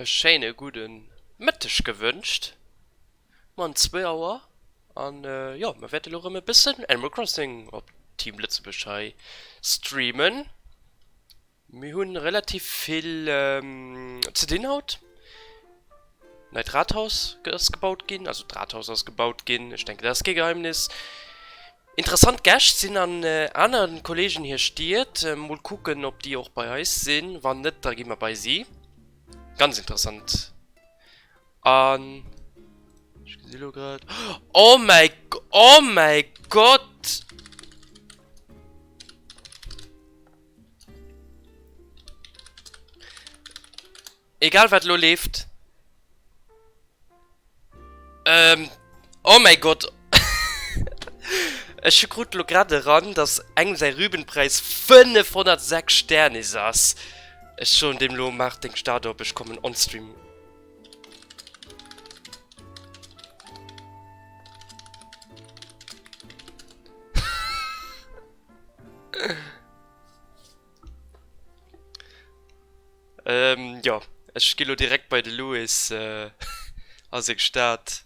E schéine gudde Mëtteg gewënscht. Mer hunn zwou Auer an jo, mer wäerte lo rëm e bëssen Animal Crossing op Team Lëtzebuerg hei streamen. Mir hunn relativ vill ze dinn haut. Neit Rathaus ass gebaut ginn, also d'Rathaus ass gebaut ginn, ech denken dat ass kee Geheimnis. Interessant Gäscht sinn an aneren Kollegen hir Stied. Mol kucken op déi och bei eis sinn, wann net da gi mer bei si. Ganz interessant an ech gesi lo grad, oh mäi oh mäi Gott! Egal wat lo leeft. Ähm, oh mäi Gott. Ech krut lo grad eran, dass engem säi Rübenpräis 506 Sternis ass. Ech soen deem lo, maach deng Stad op, ech kommen on stream. Ähm, jo, ech gi lo direkt bei de Louis a seng Stad.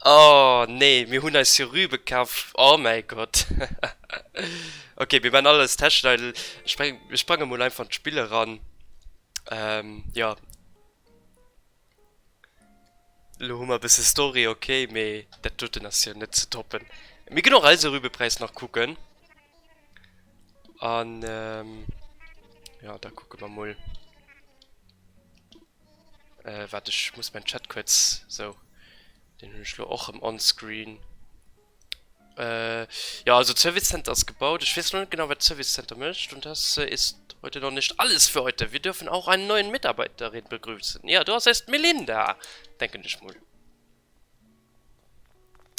Oh nee, mir hunn eis jo Rübe kaf. Oh mäi Gott. Ok, mir man alles Täschleidel. Ech sprengen, mir sprange mol einfach an d'Spill eran. Ähm, jo. Lo hu mer e bësse Story, ok, mee dat doten ass jo net ze toppen. Mir ginn och eise Rübepräis nach kucken. An jo, da kucke mer mol. Waart, ech muss mäin Chat kuerz, sou, deen hunn ech lo och erëm onscreen. Jo, also Service Center ass gebaut. Ech weess lo net genau, wat Service Center mécht. Und das ist heute noch nicht alles für heute. Wir dürfen auch einen neuen Mitarbeiterin begrüßen. Ja, do ass eis d'Melinda, denken ech mol.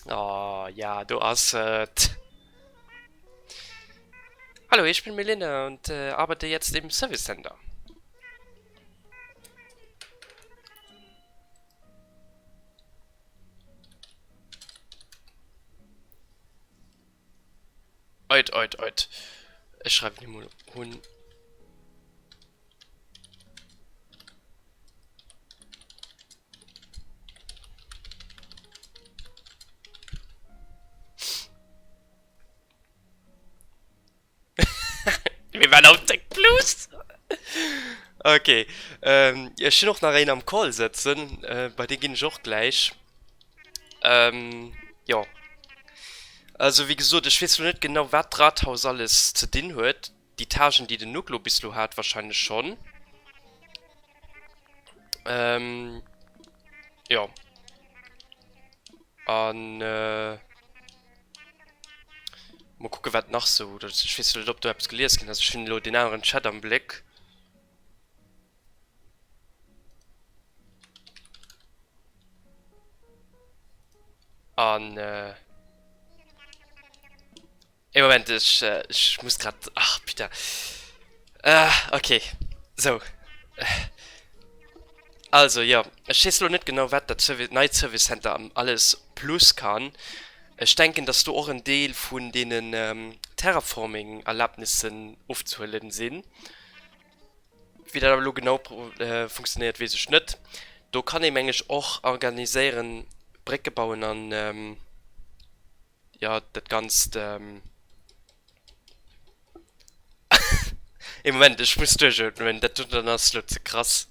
Oh, ja, do ass et. Hallo, ich bin Melinda und arbeite jetzt im Service Center. Oit, oit, oit. Ech schreiwen him mol hunn. Mir waren auf Tech Plus. Okay. Ähm, ech hunn och nach een am Call sëtzen. Äh, bei dee ginn ech och gläich. Ähm, jo. Also, wéi gesot, ech weess lo net genau, wat d'Rathaus alles ze dinn huet. Déi Tâchen, déi den Nuck lo bis lo hat, wahrscheinlech schonn. Ähm, jo. An, äh. Mol kucke wat nach sou, ech weess net op do eppes gelies ginn ass, ech hunn elo deen aneren Chat am Bléck. An ee Moment, ech ech muss grad, ach putain, okay, sou. Also jo, ech weess elo net genau wat dat Service, neit Service Center am alles plus kann. Ech denken dass do och en Deel vun deenen Terraforming Erlabnissen ofzehuelen sinn. Wéi dat awer elo genau funktionéiert weess ech net. Do kann ee meng ech och organiséieren Brécke bauen an jo dat ganzt. Ee Moment, ech muss duerchootmen, dat doten ass lo ze krass.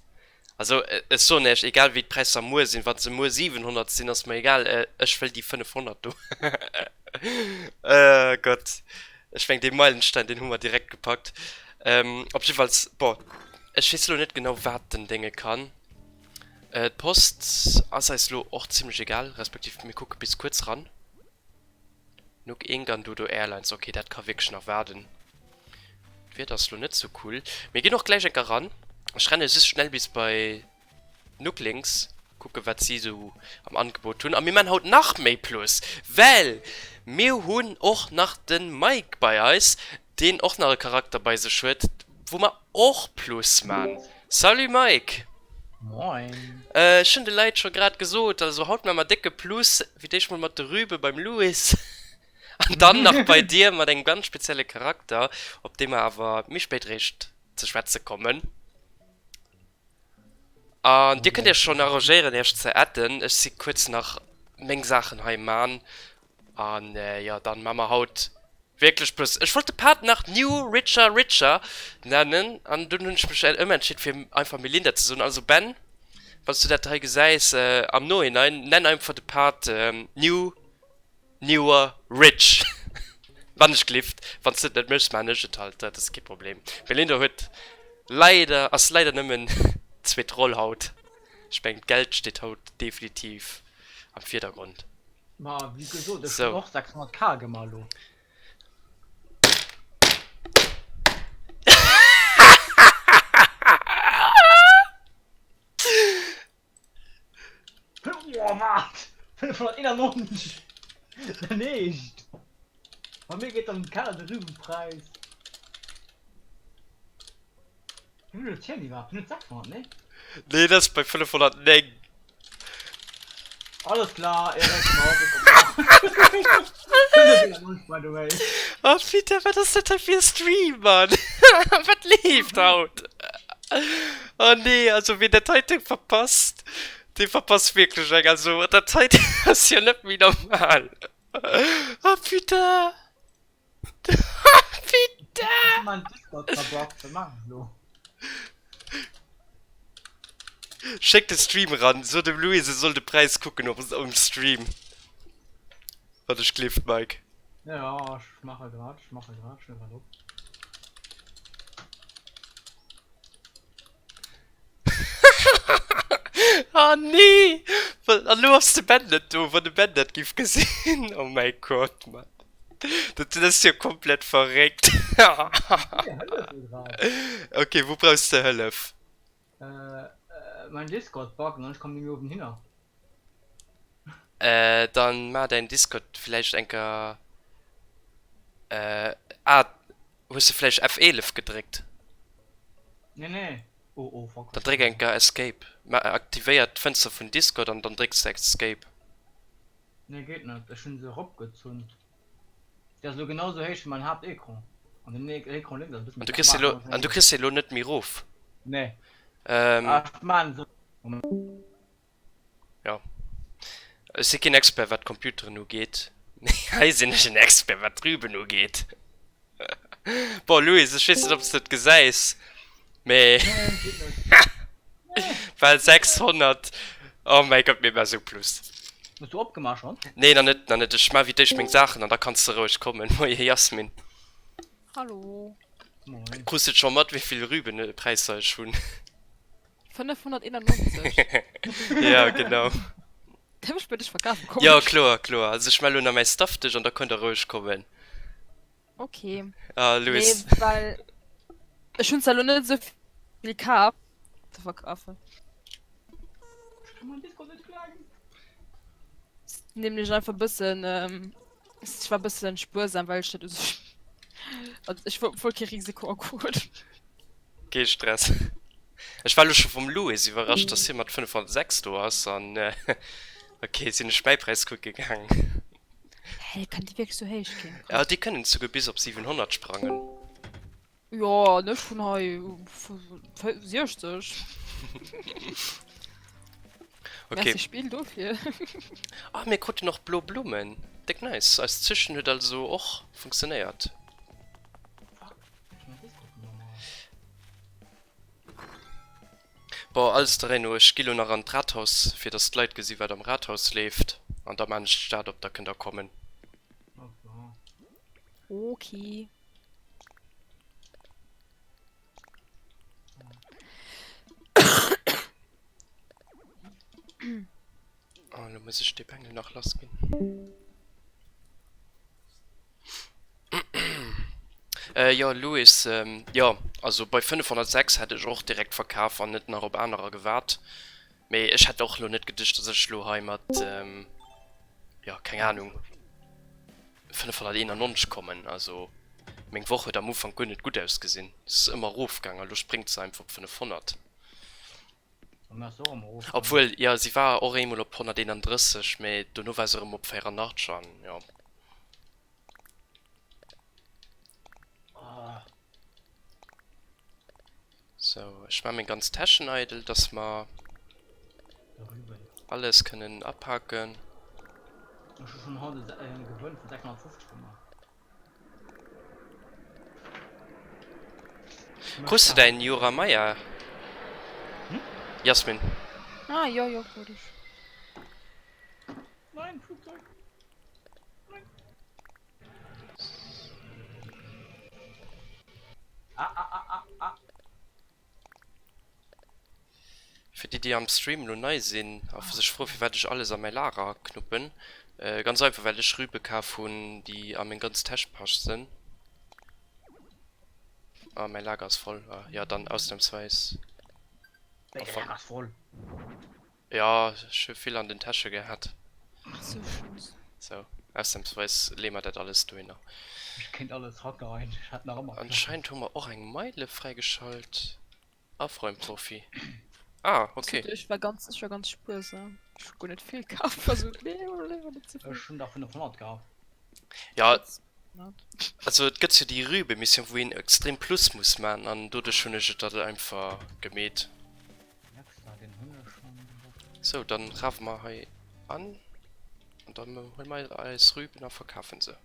Also ech soen Iech, egal wéi d'Präisser muer sinn, wa se muer 700 sinn, ass mer egal, ech wëll déi 500 do. Oh Gott, ech meng dee Meilenstein, deen hu mer direkt gepackt. Op jiddefalls, bon, ech weess elo net genau wat den Dénge kann. D'Post ass eis lo och zimlech egal, respektiv mir kucke bis kuerz ran. Nuk Inc an Dodo Airlines, ok dat ka wierklech nach waarden. D'Wieder ass lo net sou cool. Mir ginn och gläich enker ran. Ech renne just schnell bis bei d'Nooklings, kucke wat si sou am Angebot hunn. A mir man haut nach méi Plus, well mir hunn och nach de Mike bei eis, deen och nach e Charakter bei sech huet, wou mer och Plus man. Salut Mike! Moin! Ech hunn de Leit scho grad gesot, also haut man mer décke Plus, fir d'éischt mol mat de Rübe beim Louis an dann nach bei dir mat engem ganz spezielle Charakter, op dee mer awer méi spéit réischt ze schwätze kommen. An dir kënnt iech schonn arrangéieren iech ze adden. Ech si kuerz nach meng Saachen hei man. An jo, dann man mer haut wierklech plus. Ech wollt de Part nach New Richer Richer nennen an dunn hunn ech mech ëmentscheet fir einfach Melinda ze soen. Also Ben, wann s du dat hei gesäis am Nohinein, nenn einfach de Part New Newer Rich. Wann ech glift. Wann s du et net méchs, man ech et halt, dat ass kee Problem. D'Melinda huet leider, ass leider nëmmen zweet Roll haut. Ech mengen d'Geld steet haut definitiv am Virdergrond. Ma wéi gesot, ech hunn och 600 K gemaach elo. Oh, wat? 591? Den Eescht? Bei mir geet am Keller de Rübenpreis. Wéi vill huet hien iwwerhaapt? Hien huet 600, nee? Nee, dat ass bei 509. Alles klar, Erik, ma op, ich komm nach. 591, by the way. Oh putain, wat ass dat hei fir e Stream, Mann? Wat leeft haut? Oh nee, also wien dat heite verpasst, dee verpasst wierklech eng. Also dat heite ass jo net méi normal. Oh putain. Putain. Mein Discord verbuggt, wat maachen ech elo? Schéck de Stream eran, so dem Louis e soll de Präis kucken op um Stream. Wat ech gleeft Mike. Ja, ech maache grad, ech maache grad, ech huele grad op. Ah nee! An elo ass de Ben net do, wann de Ben dat giff gesinn. Oh mäi Gott, Mann. Dat ass jo komplett verréckt. Ok, wou brauchs de Hëllef? Mein Discord buggt an ech komm nemmi uewen hinner. Dann maach däin Discord villäicht enker. Ah, hues de vläicht F11 gedréckt? Nee, nee. Oh, oh, fuck. Dann dréck enker Escape. Aktivéier d'Fënster vun Discord an dann drécks de Escape. Nee, geet net. Ech hunn se eropgezunn. Déi ass elo genau sou héich wéi mäin Haaptécran. An den Écran lénks ass e bëssen An du kriss se elo, an du kriss se elo net méi erof? Nee. Ah, ech maan se. Moment. Jo. Ech si keen Expert wat Computeren ugeet, mee hei sinn ech en Expert wat d'Rüben ugeet. Bon Louis, ech weess net ob s de et gesäis, mee well 600, oh mäi Gott, mir war sou plus. Hues du opgemaach schonn? Nee nach net, nach net. Ech maa wéi d'éischt meng Saachen an da kanns de roueg kommen. Moie Jasmin. Hallo. Moien. Krus de et scho mat wéivill Rübenpräisser ech hunn? 591. Ja, genau. Därf ech bei dech verkafen kommen? Jo, kloer, kloer. Also ech mell lo nach mäi Stuff duerch an da kënnt der roueg kommen. Okay. Ah, Louis. Nee, well ech hunn zwar lo net esou vill kaf ze verkafen. Ech kann mein Discord net klären. Nämlech einfach bëssen, ähm, ech war bëssen spuersam, well ech dat u sech, also ech wollt kee Risiko agoen. Kee Stress. Ech war lo scho vum Louis iwwerrascht, dass hie mat 506 do ass an ok, sinn ech mäi Präis kucke gaang. Hä, kann déi wierklech sou héich ginn? Ja, déi kënnen souguer bis op 700 sprangen. Jo, an ech hunn hei 60. Ok. Merci Spill dofir. Ah, mir kruten och blo Blummen. Déck nice. Eis Züchten huet also och funktionéiert. Bon, alles der Réi no, ech gi lo nach an d'Rathaus, fir dass d'Leit gesi wat am Rathaus leeft, an da maan ech d'Stad op, da kënnt der kommen. Ok. Oh, lo muss ech dee Bengel nach lass ginn. Jo Louis, jo also bei 506 hätt ech och direkt verkaf an net nach op anerer gewaart. Mee ech hätt och lo net geduecht dass ech lo hei mat jo keng Ahnung 591 kommen. Also meng Woch huet am Ufank guer net gutt ausgesinn, se ass ëmmer erofgaang a lo spréngt se einfach op 500. Obwuel jo si war och eemol op 131, mee dono war se erëm op 84 an jo. Sou, ech maan meng ganz Täschen eidel, dass mer. Alles kënnen apaken. Ech hu schonn haut e Gewënn vun 650 gemaach. Krus de däin Jura Maya, Jasmin? Ah jo, jo, krut ech. Nein, Flugzeug! Nein! Ah, ah, ah, ah, ah! Fir déi déi am Stream elo nei sinn a sech froe firwat ech alles a mäi Lager knuppen, ganz einfach well ech Rübe kaf hunn déi a meng ganz Täsch passen. Ah mäi Lager ass voll, ah jo dann ausnahmsweis. Wéi däi Lager ass voll? Jo ech hu vill an den Täsche gehat. Ach sou schonns. Sou, ausnahmsweis leeë mer dat alles dohinner. Ech kéint alles rageien, ech hätt nach ëmmer Plaz. Anscheinend hu mer och eng Meile fräigeschalt. Afräumprofi. Ah, okay. Ech war ganz, ech war ganz spuersam. Ech hu guer net vill kaf. Also, nee, léiwer net ze vill. Ech hunn der 500 kaf. Ja, also et gëtt jo déi Rübe-Mission, wou een extrem Plus muss man an doduerch hunn ech et dann einfach gemeet. Sou, dann rafe mer hei an an dann huele mer eis Rüben a verkafen se.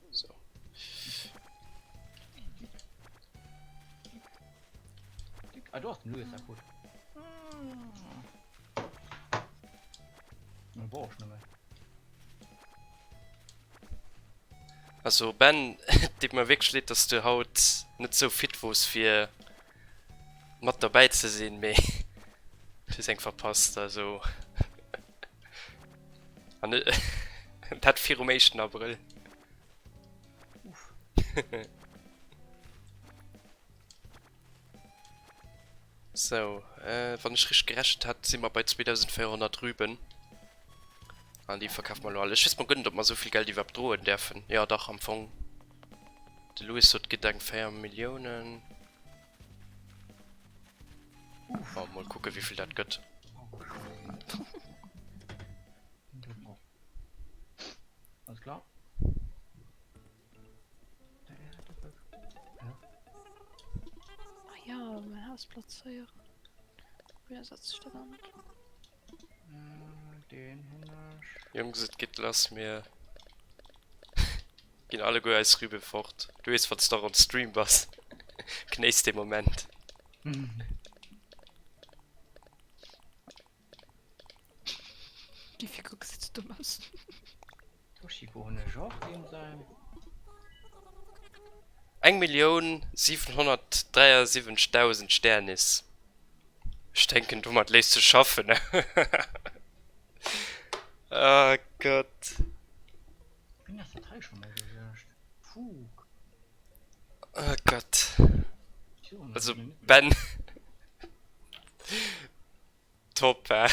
So. Ah, do ass den Louis säi Code. Den brauch ech net méi. Also Ben, et deet mer wierklech leed, dass du haut net sou fit wors fir mat derbäi ze sinn, mee du hues eng verpasst, also an dat virum éischten Abrëll. Uff. Sou, wann ech richteg gerechent hat, si mer bei 2400 Rüben. An déi verkafe mer elo all. Ech weess mol guer net, ob mer esou vill Geld iwwerhaapt droen däerfen. Jo, dach, am Fong. De Louis sot, et gëtt eng 4 Milliounen. Oh, mol kucke wéi vill dat gëtt. Alles klar. Ah ja, mein Haus plazéieren. Wéi setze ech dat an? Den hunn ech. Jungs, et geet lass, mir ginn alleguer eis Rübe fort. Du weess, wann s de och on Stream bass, genéiss dee Moment. Déi Figur gesäit sou domm aus. Toshiko hunn ech och deem säin. 1.773.000 Sternis. Ech denken domat léisst sech schaffen. Oh Gott. Wéini ass dat hei scho mol gewiescht? Fuuck. Oh Gott. Also Ben. Top, hä?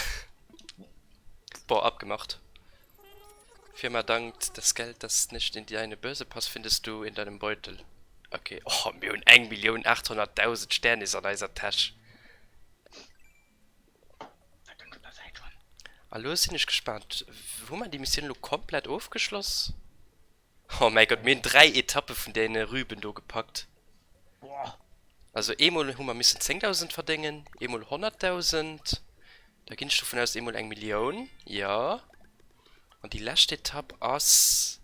Boah, abgemacht. Firma dankt, das Geld, das nicht in deine Börse passt, findest du in deinem Beutel. Okay, oh, mir hunn 1.800.000 Sternis an eiser Täsch. A lo sinn ech gespaant, hu mer déi Missioun elo komplett ofgeschloss? Oh mäi Gott, mir hunn 3 Etappe vun deene Rüben do gepackt. Also eemol hu mer missen 10.000 verdéngen, eemol 100.000, da ginn ech dovun aus eemol eng Millioun, jo. An déi lescht Etapp ass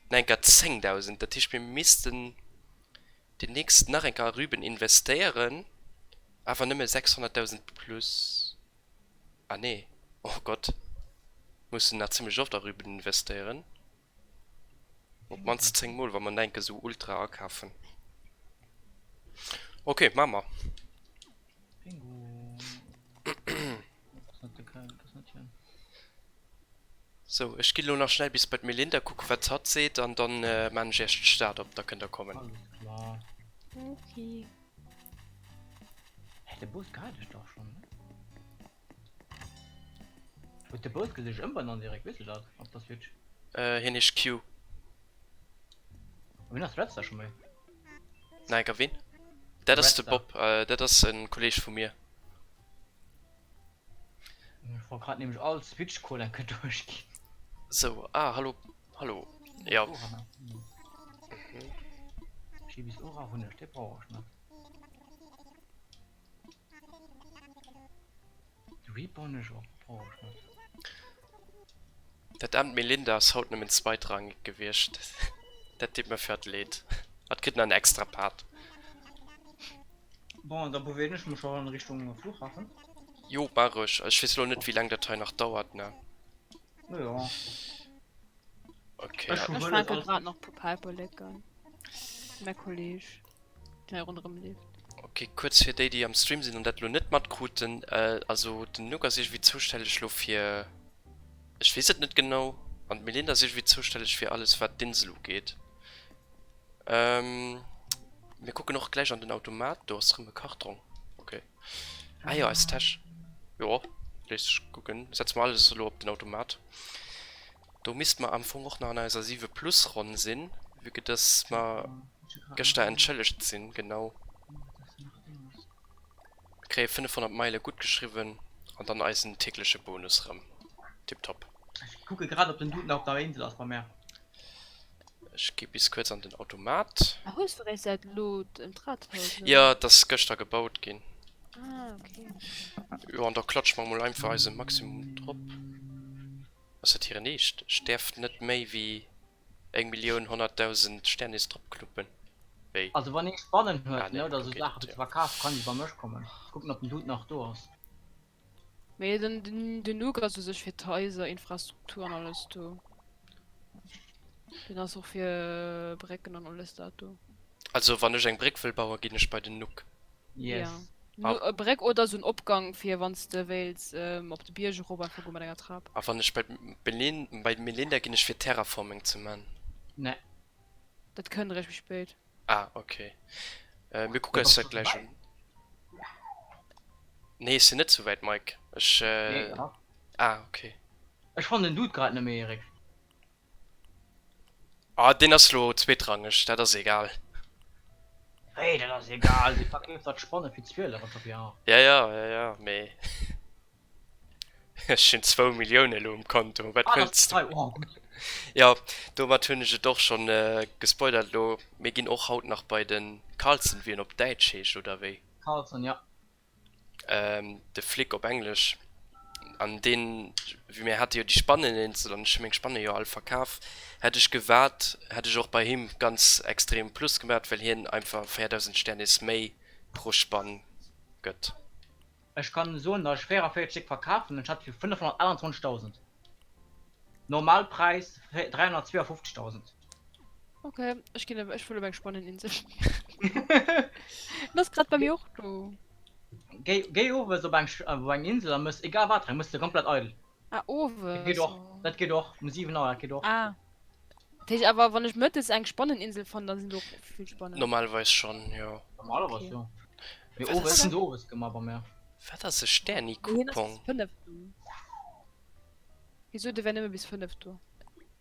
nach eng Kéier 10.000. Dat heescht, mir missten demnächst nach eng Kéier a Rüben investéieren, awer nëmme 600.000 plus. Ah nee, oh Gott, mussen nach zimmlech oft a Rüben investéieren. Op d'mannst 10 mol, wa mer denken esou ultra akafen. Ok, maache mer. Bingo. Sou, ech ginn elo nach schnell bis bei d'Melinda kucken, wat hatt seet, an dann maan ech iech d'Stad op, da kënnt der kommen. Alles klar. Okay. Hä, de Bus geheit ech dach schon, ne? Huet de Bus sech ëmbenannt direkt, weess du dat op der Switch? Äh, hien heescht Q. Wien ass Redster scho méi? Nein, ka wien? Dat ass de Redster. Bob, äh, dat ass en Kolleg vu mir. Ech wollt grad nämlech all Switch-Code eng Kéier duerchginn. Sou, ah, hallo, hallo. Ja. Chibis Ora hunn ech, dee brauch ech net. Reaper hunn ech och, brauch ech net. Dat aarmt Melinda ass haut nëmmen zweitrangeg gewiescht. Dat deet mer fir hatt leed. Hatt kritt nach en extra Part. Bon, da beweegen ech mech an Richtung Flughafen. Jo, maach ech. Ech weess elo net, wéi laang dat hei nach dauert, ne? Jo. Okay. Ech hu Ech wëlles fänke alles. grad nach Päiperleken. Mäi Kolleg, deen hei ronderëm leeft. Ok, kuerz fir déi, déi am Stream sinn an dat elo net matkruten, also den Nook ass iergendwéi zoustänneg elo fir, ech weess et net genau, an d'Melinda ass iergendwéi zoustänneg fir alles wat d'Insel ugeet. Mir kucken och gläich an den Automat, do ass rëm e Kartrong, ok. Ah jo, eis Täsch, jo, léisst sech kucken, setze mer alles elo op den Automat. Do misste mer am Fong och nach an eiser 7 plus Ronn sinn, vue que dass mer gëschter entschëllegt sinn, genau. Mir kréie 500 Meile guttgeschriwwen an dann eisen tägleche Bonus rëm. Tiptop. Ech kucke grad op den Dude nach op der Insel ass bei mär. Ech gi bis kuerz an den Automat. Ah, hues du réischt säit elo en Rathaus, oder? Jo, et ass gëschter gebaut ginn. Ah, okay. Jo, an da klatsche mer mol einfach eise Maximum drop. Ass dat hiren Eescht? Ech däerf net méi wéi 1.100.000 Sternis dropknuppen? Wéi? Also wann ee Spannen Ah huet nee, ne oder do sou geet Saache et fir ze jo. verkafen, kann déi bei mech kommen. Ech kucken ob den Dude nach do ass. Mee den den Nuke ass u sech fir d'Haiser, Infrastruktur an alles do. Den ass och fir Brécken an alles dat do. Also wann ech eng Bréck wëll bauen, ginn ech bei den Nuke. Yes. Ja. Nu e Bréck oder sou en Opgang fir wann s de wéils op de Bierg erop einfach goen mat enger Trap. A wann ech bei bei d'Melinda ginn ech fir Terraforming ze man. Nee. Dat kënnt eréischt méi spéit. Ah ok. Mir kucken Ja, eis bass dat du gläich souwäit? un. Nee ech sinn net sou wäit Mike. Ech Nee, ja. ah ok. Ech fannen den Dude grad net méi, Eric. Ah deen ass lo zweetrangeg, dat ass egal. Wéi dat ass egal, dee verkeeft dat Spanne fir 12 an ja. Ja ja ja ja mee ech hunn zwou Millioune lo um Konto, wat Ah, dat wëlls ass du? hei, oh gutt. Jo domat hunn ech et och schonn gespoilert lo. Mir ginn och haut nach bei de Carlsen, wéi en op Däitsch heescht oder wéi? Carlsen, ja. De Flic op Englesch. An deen, wéi mir hate jo déi Spanneninsel an ech hu meng Spanne jo all verkaf. Hätt ech gewaart, hätt ech och bei him ganz extrem Plus gemaat, well hien einfach 4.000 Sternis méi pro Spann gëtt. Ech kann soen, datt ech 44 Stéck verkaf hunn an ech hat fir 521.000. Normalpräis 352.000. Ok, ech ginn ech wëll op eng Spanneninsel. Den ass grad bei mir och do. Géi géi owes op eng op eng Insel a mëss egal wat dran, mëss se komplett eidel. Ah Dat geet owes, och, oh. dat geet och um 7 Auer, dat geet och. Ah. Dat heescht awer wann ech mëttes eng Spanneninsel fannen, da sinn do och vill Spannen. Normalerweis schonn, jo. Normalerweis Okay. jo. Mee Wat owes, ass ech hunn se owes gemaach bei mär. wat ass e Mee hien ass bis Sterni-Coupon? 5 do. Wéi sot e wär nëmme bis 5 do.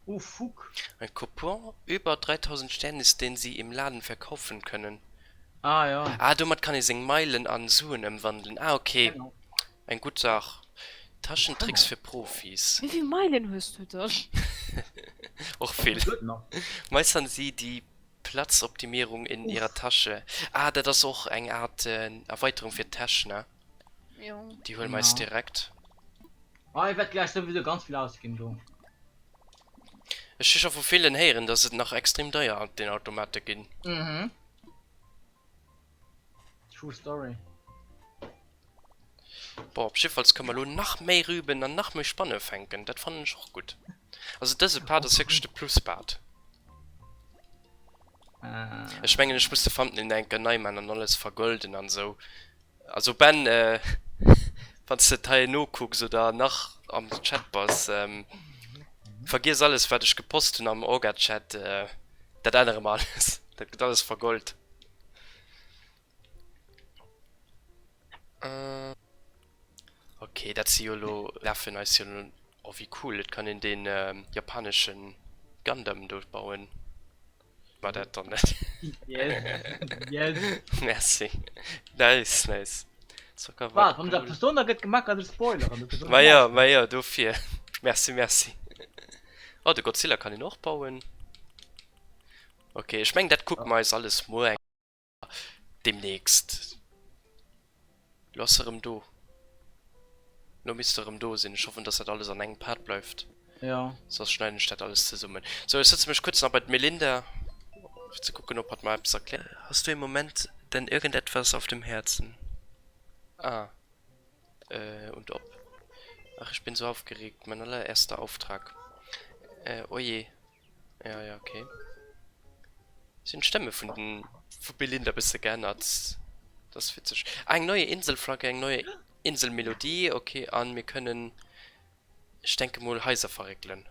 Oh fuck. Ein Coupon über 3000 Sternis, den Sie im Laden verkaufen können. Ah ja. Ah, domat kann ee seng Meilen an Suen ëmwandelen. Ah, ok. Genau. Eng gutt Saach. Taschentricks fir Profis. Wéi vill Meilen hues du dann? Och vill. Meistern Sie die Platzoptimierung in Ihrer Tasche. Ah, dat ass och eng Art Erweiterung fir d'Täsch, ne? Jo. Déi huele mer eis direkt. Ah, ech wäert gläich souwisou ganz vill ausginn do. Ech hu scho vu villen héieren, dass et nach extrem deier an den Automate ginn. Mhm. True story. Bon, op jiddefalls kënne mer elo nach méi Rüben an nach méi Spanne fänken. Dat fannen ech och gutt. Also dëse Part ass wierklech de Plus-Part. Ech mengen, ech muss de Thumbnail nach eng Kéier nei man an alles vergolden an esou. Also Ben, wann s de et hei nokucks oder nach am Chat bass, vergiess alles wat ech gepost hunn am Orga-Chat, dat ännere mer alles, dat gëtt alles vergold. Ok, dat si jo elo, lafen eis jo elo, oh wéi cool, et kann een dee japanesche Gundam do bauen. War dat dann net? Yes, yes. Merci. Nice, nice. Zucker war Wat, wann der cool. Persona gëtt gemackert, ech spoileren. Dat ass Ma ja, ma ja, dofir. Merci, merci. Oh, de Godzilla kann een och bauen. Okay, ech meng, dat kucke mer eis alles muer eng Demnächst. Lo ass se rëm do. Lo misst e rëm do sinn. Ech hoffen, dass dat alles an engem Part bleift. Ja. Soss schneiden ech dat alles zesummen. Sou, ech sëtze mech kuerz nach bei d'Melinda, fir ze kucken, ob hatt mer eppes erkläert. Hast du im Moment denn irgendetwas auf dem Herzen? Ah. Äh, und ob? Ach, ich bin so aufgeregt. Mein allererster Auftrag. Äh, oje. Ja, ja, okay. Sinn d'Stëmme vun den vu Belinda bësse geännert. Dat ass witzeg. Ah, eng neue Inselflagge, eng neue Inselmelodie. Okay, an mir kënnen, ech denke mol, Haiser verréckelen.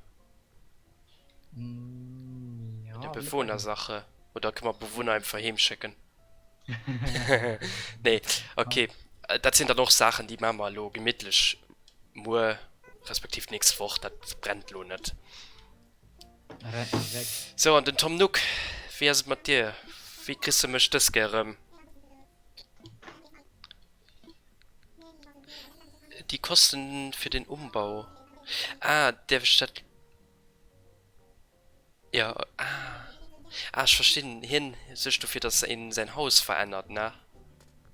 Mm, Bei der ja, Bewohnersache. Oder kënne mer Bewunner einfach heem schécken? Nee, okay. Dat sinn dann och Saachen, déi maache mer elo gemittlech muer, respektiv d'nächst Woch. Dat brennt elo net. Sou, an den Tom Nook, wéi ass et mat dir? Wéi kriss de mech dës Kéier erëm? Die Kosten für den Umbau. Ah, däerf ech dat. Jo, ah. Ah, ech verstinn. Hien suergt dofir, dass een säin Haus verännert, ne?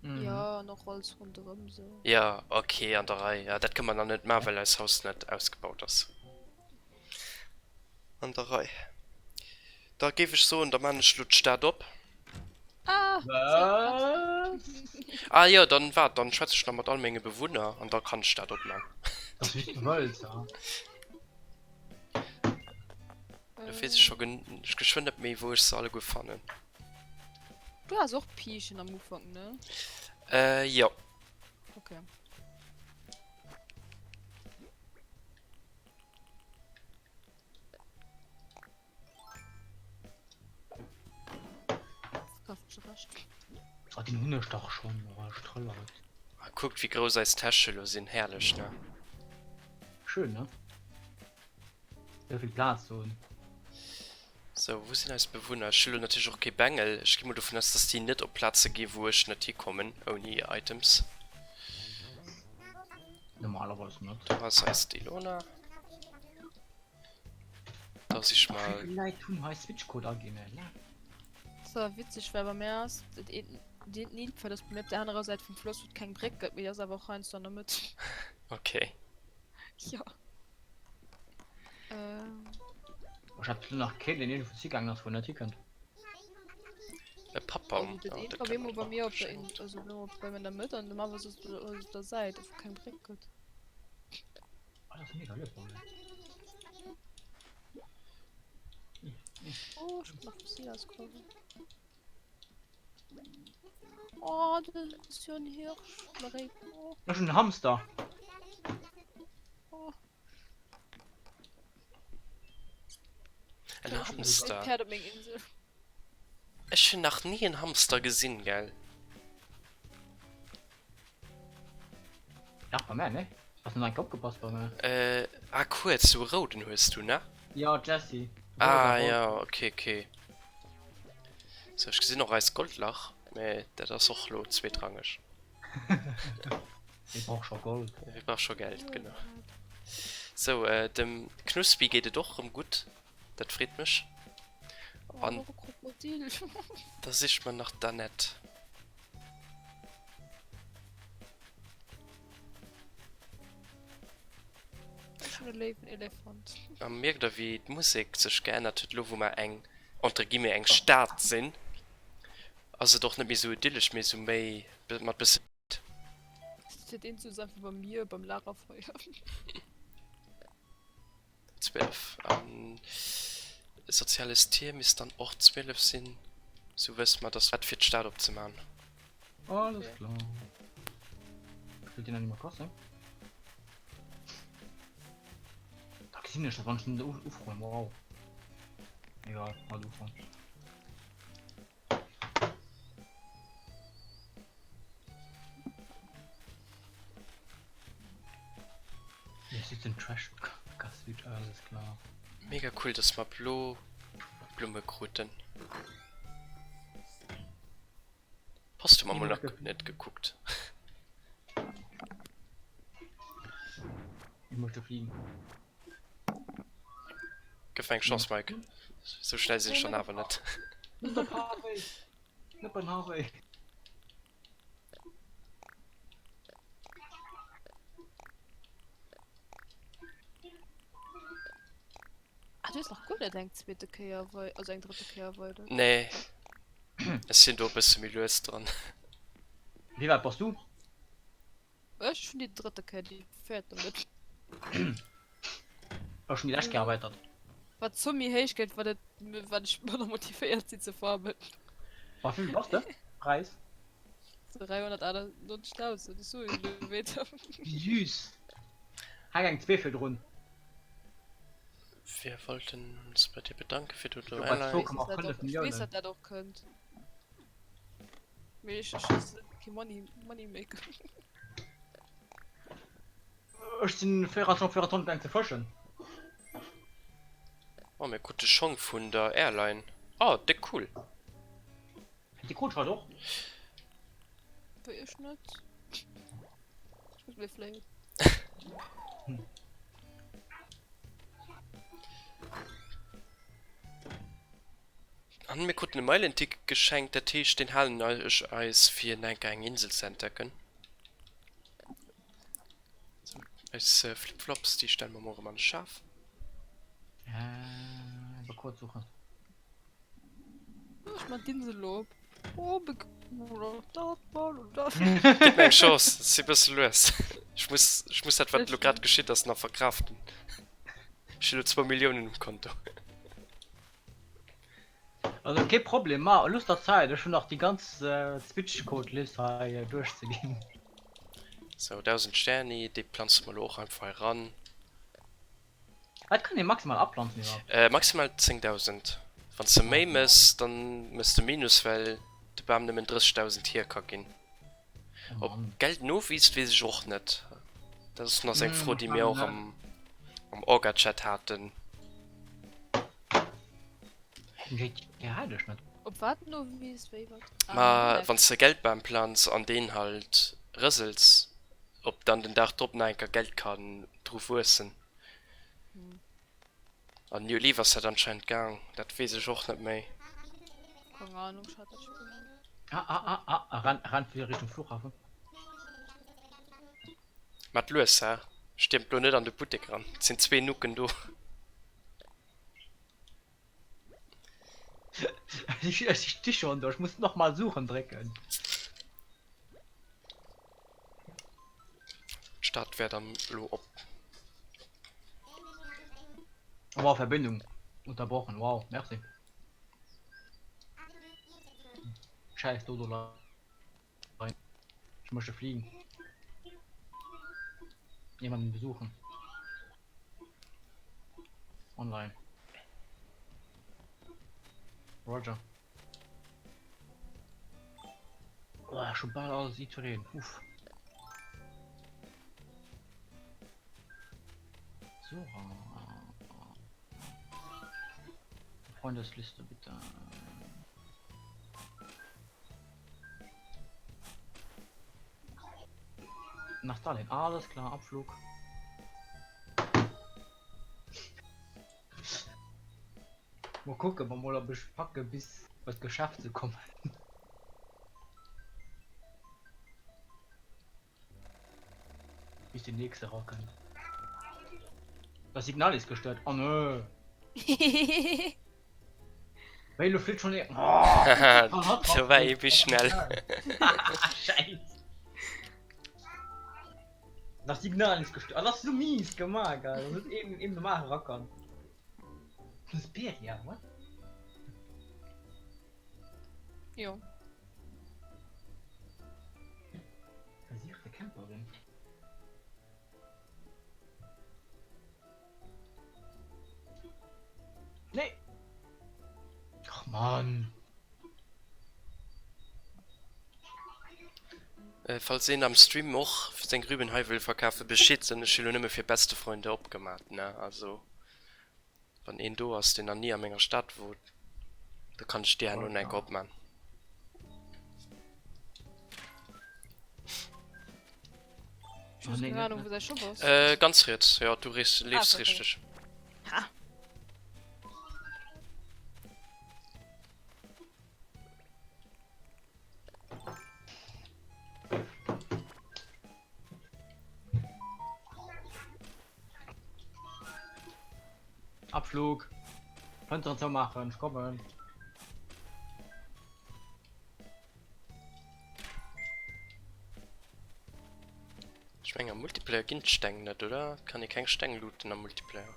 Jo, an och alles ronderëm sou. Jo, ok, an der Rei. Jo, dat kënne mer nach net maachen, well eist Haus net ausgebaut ass. An der Rei. Da géif ech soen, da maan ech lo d'Stad op. Ah! Was? Ah jo, dann waart, dann schwätz ech nach mat all menge Bewunner an da kann ech d'Stad opmaan. Ass wéi s du wëlls, ja. Da weess ech scho geschwënn net méi wou ech se alleguer fannen. Du has och Piischen am Ufank, ne? Äh, jo. Okay. Oh, den hunn ech dach schonn. Oh, ech trëllert. Ah, kuckt wéi grouss eis Täsche lo sinn, herrlech ne? Schön, ne? Esou vill Plaz do hunn. Sou, wou sinn eis Bewunner? Ech hu lo natierlech och kee Bengel. Ech gi mol dovun aus, dass déi net op Plaze gi wou ech net hikommen ouni Items. Normalerweis net. Do ass eis d'Ilona. Da sich Ach, mal. wéi vill Leit hunn hei Switchcode aginn, ey. La. Dat ass witzeg, well bei mir ass dat eent deen Nilpferd ass bei mir op der anerer Säit vum Floss, wou et keng Bréck gëtt, mee déi ass awer och heiansdo an der Mëtt. Okay. Jo. Ähm. Ech hat elo nach keen, deen iergendwou higaangen ass, wou en net hikënnt. E Pappbaum. Also dat Oh, eent dat war kënnt eemol bei och mir op der geschenkt. In also eemol bei mir an der Mëtt an dem awer soss op der Säit, wou keng Bréck gëtt. Oh, dat ass mega lieb, Paul. Oh, ech krut nach Fossil ausgegraben. Oh, dat ass jo en Hirsch. Oder Réi. Oh. Ech hunn en Hamster. Oh. En Hamster? Pferd op meng Insel. Ech hunn nach ni en Hamster gesinn, gell? Dach, bei mär, ne? Hast du nach enke opgepasst bei mär? Äh, ah kuerz, sou e rouden hues du, ne? Jo, Jessy. Ah jo, okay, okay. Sou, ech gesinn och eist Goldlach, mä dat ass och lo zweetrangeg. Wie brauch scho Gold? Wie brauch scho Geld, genau. Sou, äh, dem Knuspi geet et och rëm gutt, dat freet mech. An da sicht mer nach d'Annette. Ech hunn e léiwen Elefant. A mierkt der wéi d'Musek sech geännert huet elo wou mer eng, entre guillemets, eng Stad sinn, ass et och net méi sou idyllesch, mee sou méi mat bësse. Dat eent sou einfach bei mir beim Lagerfeuer. 12 an soziales Tier misst dann och 12 sinn, sou wësse mer dass wat fir d'Stad opzeman. Alles klar. Spillt deen Animal Crossing? Da gesinn ech dat wann ech den ufroen. Wow. Egal, halt ufroen. Mega cool dass mer blo Blumme kruten. Post hu mer mol nach net gekuckt. Gëff mer eng Chance, Mike. Sou schnell sinn ech dann awer net. Net op Harvey! Net beim Harvey! du hues nach guer net eng zweete Kéier wei also eng drëtte Kéier erweidert. Nee, ech sinn do e bësse méi lues dran. Wéi wäit bass du? Ech hunn déi drëtte Kéier, déi véiert nach net. Ech hunn déi lescht Kéier erweitert. Wat d'Zomm méi héich gëtt, wat et wat ech manner motivéiert sinn ze farmen. Bei wéivill bass de? Präis? 398.000, ech soen elo weder. Wéi süß! Hänk eng 2 virdrun. Wir wollten uns bei dir bedanken für Dodo Ally. Ech weess dat dat och kënnt. Mee ech ech kee Money Moneymaker. Ech sinn 24 24 gaang ze fëschen. Oh mir krute Schong vun der Airline. Oh déck cool. Déi krut ech haut och. Wéi ech net. Ech muss méi fléien. An mir kruten e Meilenticket geschenkt, dat heescht deen halen ech eis fir enker eng Insel ze entdecken. Sou, eis Flipflops déi stelle mer mol erëm an de Schaf. Äh, Code suchen. Ech man d'Insel lo op. Oh, dat mal und dat. Gib mir eng Chance, ech si bësse lues. Ech muss, ech muss dat wat elo grad geschitt ass nach verkraften. Ech hu lo zwou Milliounen um Konto. Also kee Problem, ma looss der Zäit, ech hunn nach déi ganz Zwitschcode-List hei duerchzeginn. Sou, 1000 Sterni, déi planze mer elo och einfach hei eran. Wat kann ee maximal aplanzen iwwerhaapt? Maximal 10.000. Wann s de méi mëss, dann mëss de Minus, well de Bam nëmmen 30.000 hier ka ginn. Oh Ob Mann. Geld nowiisst, weess ech och net. Dat ass nach sou eng Hm, Fro, déi mir och wahrscheinlech net. am am Orga-Chat haten. GTA hat ech net. Ob wat nowiisst, wéi wat? Ah, Ma nee. wann s de Geldbam plantz an deen halt rësels, ob dann den Dag drop nach eng Kéier Geld kann dru wuessen. Hm. An New Leaf ass dat anscheinend gaang, dat weess ech och net méi. Keng Ahnung, ech hat dat Spill net. Ah, ah, ah, ah, ah, rennt, rennt wieder Richtung Flughafen. Mat lues, hä? Stiermt lo net an de Buttek ran, et sinn zwee Nucken do. Ich, ich sti schon do, ich muss noch mal suchen drécken. D'Stad wär dann elo op. Wow, Verbindung unterbrochen, wow, merci. Scheiß Dodo Line. Ich möchte fliegen. Jemanden besuchen. Online. Roger. Oh, schon bal alles iwwereen. Uff. So. Freundesliste bitte. Nach Stalin. Alles klar, Abflug. Mol kucken, wa mol ob ech packe bis bei d'Geschäft ze kommen. Bis den nächste rakënnt. Das Signal ist gestört. Oh nö. Wéi lo flitt schon ee. Oh, Do war ee bis schnell. Scheiß. Das Signal ist gestört. Ah, das ist so mies gemacht, geil. Das ist eben, eben normal rackern. Suspiria, what? Jo. Versiechte Camperin. Nee. Ach Mann. Äh, falls een am Stream och seng Rüben hei wëll verkafen, Bescheed soen. Ech hu lo nëmme fir beste Freunde opgemat, ne? Also wann een do ass, deen nach ni a menger Stad wor, da kann ech déi herno nach enker opman. Ech hu keng Ahnung, wou säi Shop ass. Äh, ganz riets, jo, du rees, leefs Ah, okay. richteg. Ha! Abflug. Fënsteren zoumaachen, ech kommen. Ech mengen am Multiplayer ginn d'Steng net, oder? Et kann ee keng Steng looten am Multiplayer.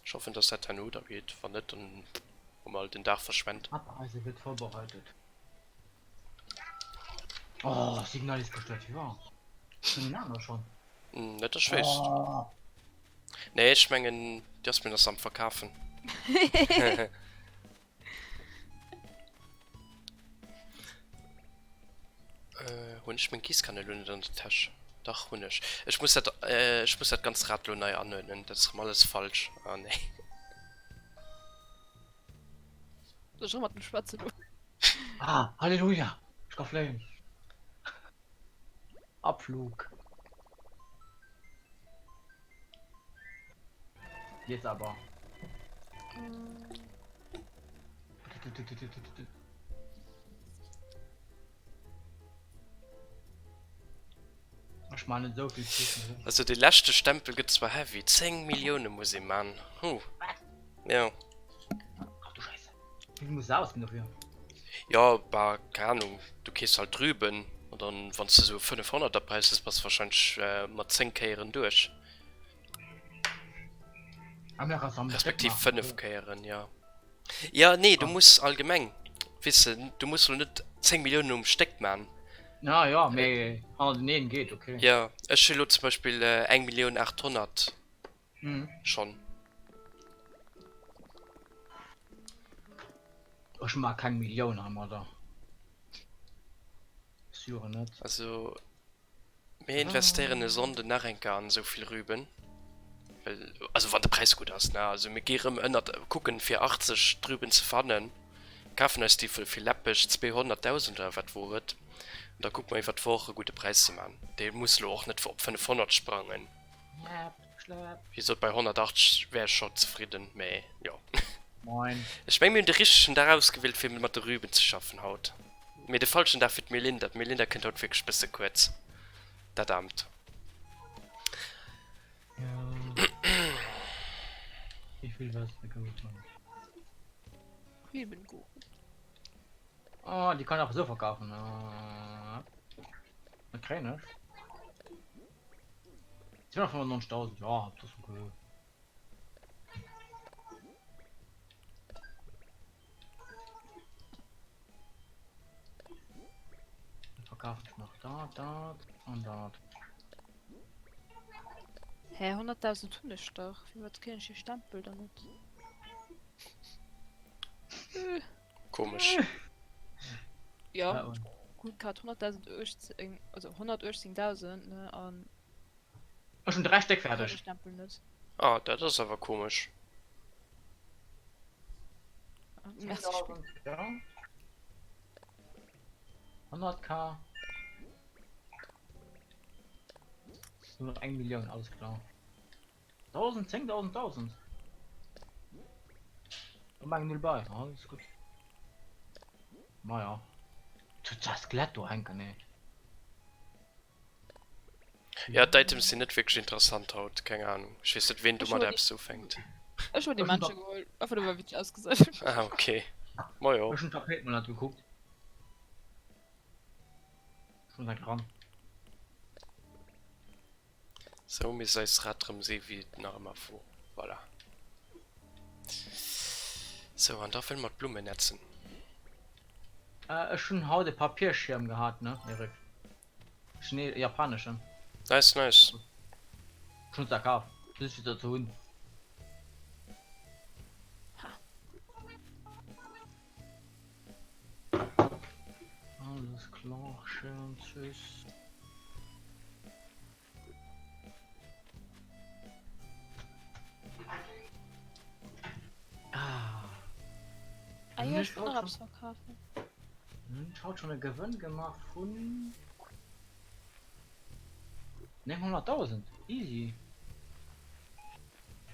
Ech hoffen dass dat herno da geet, wann net dann hu mer halt den Dag verschwent. Abreise wird vorbereitet. Oh, Signal ist gestört, wie war? Hun een aner schon? Net dass ech wéisst. Oh. Nee ech mengen d'Jasmin ass am verkafen. Hunn ech meng Giesskan elo net an der Täsch? Dach hunn ech. Ech muss dat ech muss dat ganzt Rad elo nei anuerdnen, dat ass rëm alles falsch. Ah nee. Soll ech och mat em schwätzen elo? Ah, Halleluja! Ech ka fléien. Abflug. Jetzt aber. Ech man net esou vill Kichen. Also de leschte Stempel gëtt zwar heavy, 10 Millioune muss ee man. Huh. Jo. Ach du Scheiße. Wéi vill muss de ausginn dofir? Jo, bah, keng Ahnung, du keefs halt Rüben an dann, wann s de sou 500 er Präis hues, bass de wahrscheinlech mat 10 Kéieren duerch. Respektiv 5 Kéieren, jo. Jo, nee, du muss allgemeng, weess de, du muss lo net 10 Milliounen um Stéck man. Ja, jo, mee hannerteneen geet, okay. Jo, ech hu lo zum Beispill eng Millioun 800 schonn. Ech maa keng Millioun heimadder. Sûr net. Also mir investéieren e Sonnden nach eng Kéier an esou vill Rüben, well, also wann de Präis gutt ass, ne, also mir gi rëm ënnert, kucken fir 80 d'Rüben ze fannen, kafen eis déi fir läppeg 200.000 oder wat wor et, an da kucke mer iwwer d'Woch e gudde Präis ze man. Dee muss elo och net op 500 sprangen. Wéi gesot, bei 180 wär ech scho zefridden, mä jo. Moin. Ech meng mir hunn de richtegen Dag ausgewielt fir mat de Rüben ze schaffen haut, mee de falschen Dag fir d'Melinda. D'Melinda kënnt haut wierklech bësse kuerz, dat Aarmt. Jo. Wéi vill wëlls de Goufen? Rübenkuchen. Oh, déi kann ech och esou verkafen. Wat kréien ech? 295.000, ja, dat ass okay. Dann verkaufe ich nach dat, dat an dat. Hä, 100.000 hunn ech dach. Firwat kréien ech dee Stempel dann net? Komesch. Ja, gutt grad 100.018, also 118.000, ne, an. Ech hunn 3 Stéck fäerdeg. Stempel net. Ah, dat ass awer komesch. Merci, Spill. Ja. 100k. Nur noch eng Millioun, alles klar. 1000, 10.000, 1000. Komm eng Null bei, alles gutt. Maja. Tut das Skelett do hänken, nee. Ja, d'Items sinn net wierklech interessant haut, keng Ahnung. Ech weess net, ween domadder eppes ufänkt. Ech hunn déi Männche geholl, einfach nëmme wéi se ausgesinn hunn. Ah, okay. Majo. Ech hunn d'Tapéit mol net gekuckt. Ech hunn direkt ran. Sou misst eist Rad rëm si wéi et nach ëmmer wor. Voilà. Sou, an da wëlle mer d'Blummen netzen. Ech hunn haut e Papierschierm gehat, ne Eric? Chine japaneschen. Nice, nice. Ech hunn se kaf, just fir se ze hunn. Alles klar, schön, tschüss. Ah. Ah jo, ech wollt nach eppes verkafen. Ech haut schon e Gewënn gemaach vun 900.000. Easy.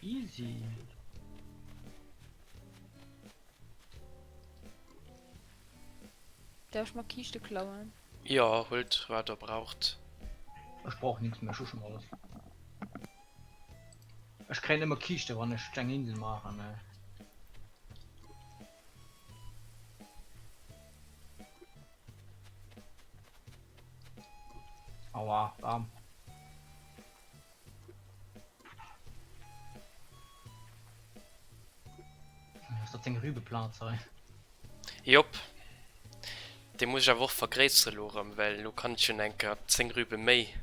Easy. Darf ech mer Kiischte klauen? Jo, huelt wat der braucht. Ech brauch nix méi, ech hu schon alles. Ech kréien ëmmer Kiischte wann ech eng Insel maachen. Aua, Bam. Ass dat seng Rübeplaz hei? Jop. Dee muss ech awer och vergréissere lo erëm, well lo kann ech jo nach eng Kéier 10 Rübe méi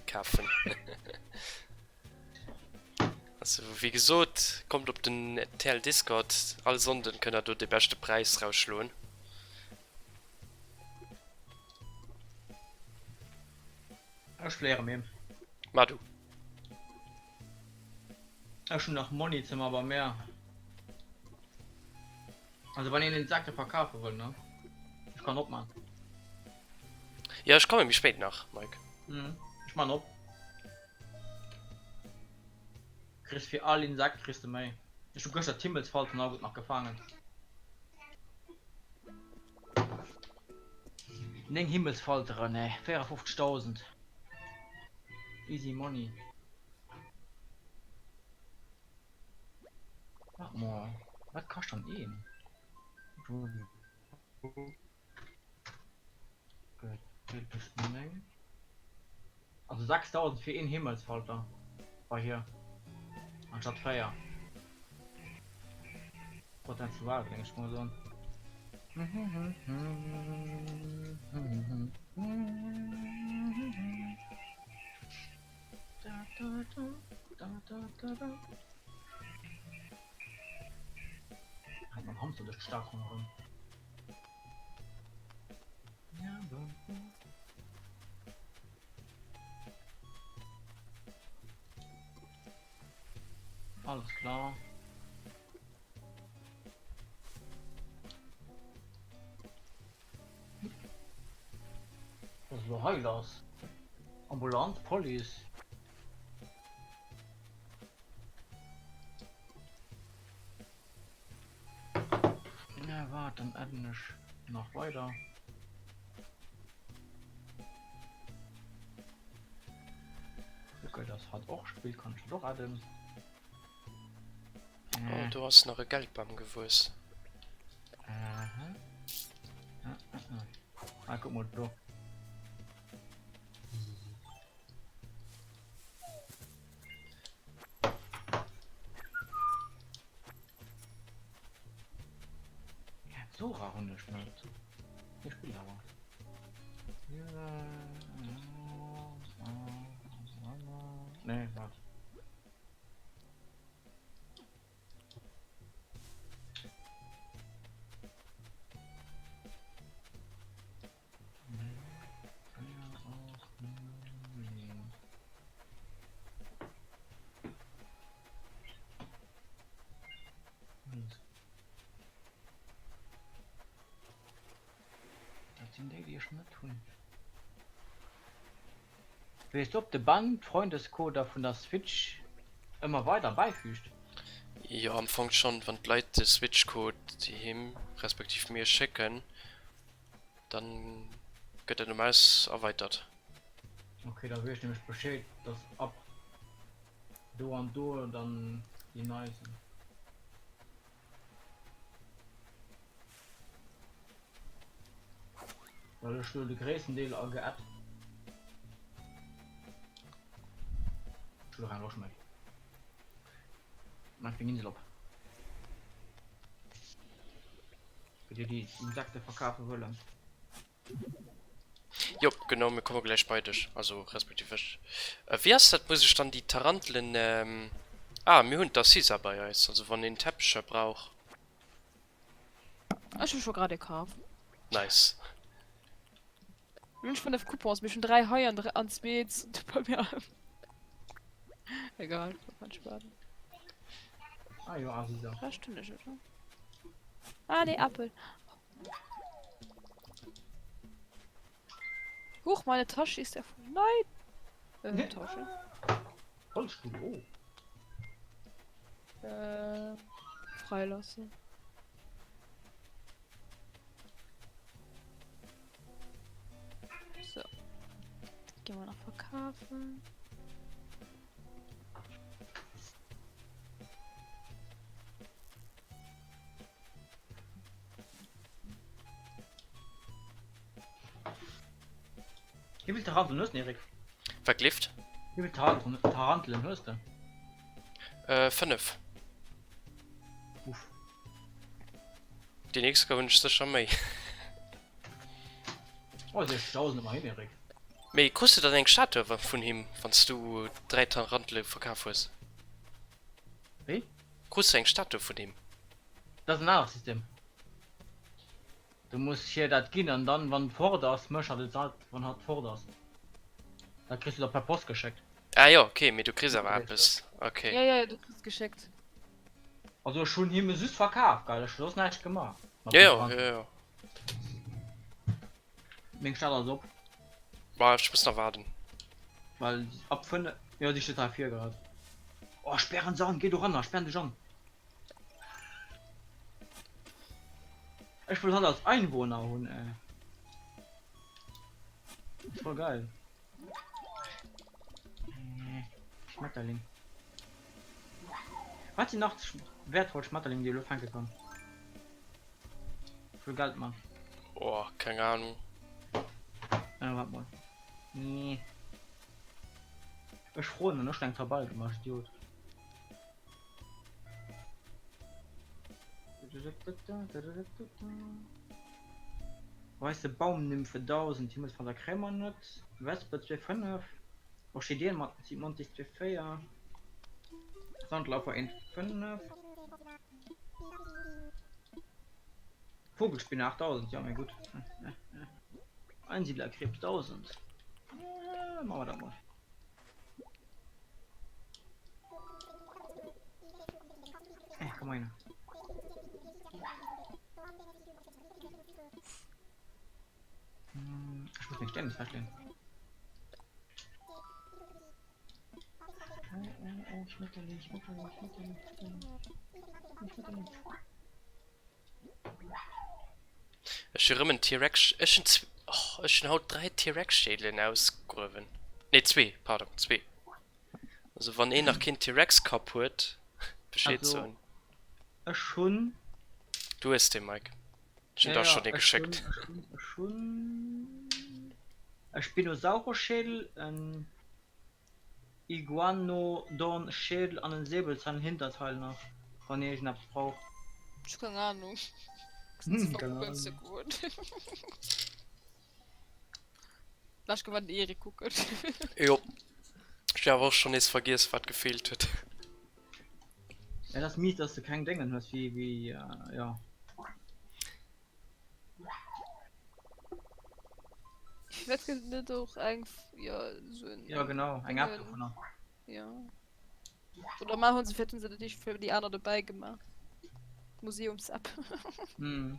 kafen. Also wéi gesot, kommt op den TL Discord, all Sonnden kënnt der do de beschte Präis rausschloen. Ech fléiere mir. Mar du. Ech hun nach Money ze man bei mär. Also wann een Insekte verkafe wëll ne? Ech kann opman. Jo ech komme méi spéit nach Mike. Mhm ech man op. Kriss fir all Insekt kriss de méi. Ech hu gëschter d'Himmelsfalten all gutt nach gefaangen. 9 Himmelsfalteren ey, 54.000. Easy money. Wart mol, wat kascht dann een? Gedeelt duerch 9. Also 6000 fir een Himmelsfalter bei hier anstatt 4. Prozentual géing ech mol soen. Hat mam Hamster duerch d'Stad ronderëm. Alles klar. Was ist lo hei lass? Ambulanz, Police. Na wart, dann adden ech nach weider. Okay, das hat och spillt, kann ech och adden. Oh, do ass nach e Geldbam gewuess. Aha. Ah, ah, ah. ah guck mal do. Sora hunn ech net. Ech spill awer. Nee, wart. Dat sinn déi, déi ech net hunn. Weess du ob de Ben d'Freundescoder vun der Switch ëmmer weider bäifüügt? Jo am Fong schon, wann d'Leit de Switch-Code him respektiv mir schécken, dann gëtt dat um Aus erweitert. Ok, da weess ech nämlech Bescheed, dass ab do an do dann déi nei sinn. Well ech lo de gréissten Deel all geadd. Ech hu lo keng Loscht méi. Maach deng Insel op. Fir déi déi Insekte verkafe wëllen. Jop, genau, mir komme gläich bei dech, also respektiv ech. Wéi ass dat, muss ech dann déi Tarantelen, ah mir hunn d'Assisa bei eis, also wann een Teppecher brauch. Ech hu scho grad ee kaf. Nice. Lo hunn ech 5 Coupons, mee ech hunn 3 hei an an zwee bei mir. Egal, kann ech waarden. Ah jo, Aziza. Recht hunn ech, oder? Ah nee, Apel. Huch, meine Tasche ist ja voll. Nein! Äh, Tasche. Holzstuhl, oh. Äh, freilassen. So. Gehen wir noch verkaufen. Wéi vill Tarantelen hues de, Eric? Wat gleeft? Wéi vill Tarantelen hues de? 5. Uff. Déi nächst Kéier hunn ech sécher méi. Oh, 60.000 ëmmerhin, Eric. Mee krus de dann eng Statue vun him, wann s du 3 Tarantele verkaf hues? Wéi? Krus de eng Statue vun him? Dat ass en anert System. Du muss hir dat ginn an dann wann fort ass mécht hatt et sat wann hatt fort ass. Dat kriss du da per Post geschéckt. Ah jo ok, mee du kriss awer eppes, ok. Ja ja du kriss geschéckt. Also ech hunn him e just verkaf gell, ech hu soss näischt gemaach mat Jo dem jo Frank. jo jo. Meng Stad ass op. Ma ech muss nach waarden. Well ab 5, jo déi steet hei vir grad. Oh sperren se an, géi doranner, sperren dech an. Ech wëll hatt als Einwohner hunn eh. Voll geil. Schmetterling. Wat sinn nach wertvoll Schmetterling déi elo fänke kann? Ech wëll Geld man. Oh, keng Ahnung. Ja, wart mol. Nee. Ech froen an ech hun eng Tabell gemaach, Idiot. Weisse Baumnymphe 1000, Himmelsfalter kréie mer net, Wespe 2,5, Orchideenmontis 2,4, Sandläufer 1,5, Vogelspinne 8000, jo mee gutt, Einsiedlerkrebs 1000, maache mer dat mol. Hey, komm mal hin. Hm, ich muss mich ständig verstehen. Oh, oh, oh, Schmetterling, Schmetterling, Schmetterling, Schmetterling, Schmetterling. Ech hu rëm en T-Rex, ech hunn zw, oh, ech hunn haut 3 T-Rex-Schädelen ausgruewen. Nee, zwee, pardon, zwee. Also wann een nach keen T-Rex-Kapp huet, Bescheed Also, soen. ech hunn. Du hues dee, Mike. Ech hunn Ja, der ja, schonn ee ech hunn, geschéckt. ech hunn, ech hunn e Spinosaurus-Schädel, en Iguanodon-Schädel an en Säbelzahn-Hinterteil nach, wann een iergendeppes brauch. Ech hu keng Ahnung. Keng Ahnung. Lass goe den Erik kucken. Jo, ech hu awer och schonn nees vergiess wat gefeelt huet. Et ass mies dass de keng Déngen hues wéi wéi jo. Firwat gëtt et net och eng, jo, esou en. Jo, genau, eng App dovunner. Jo. Oder mar hunn se, vläicht hunn se dat eescht fir déi aner dobäi gemaach. D'Museumsapp. Hm.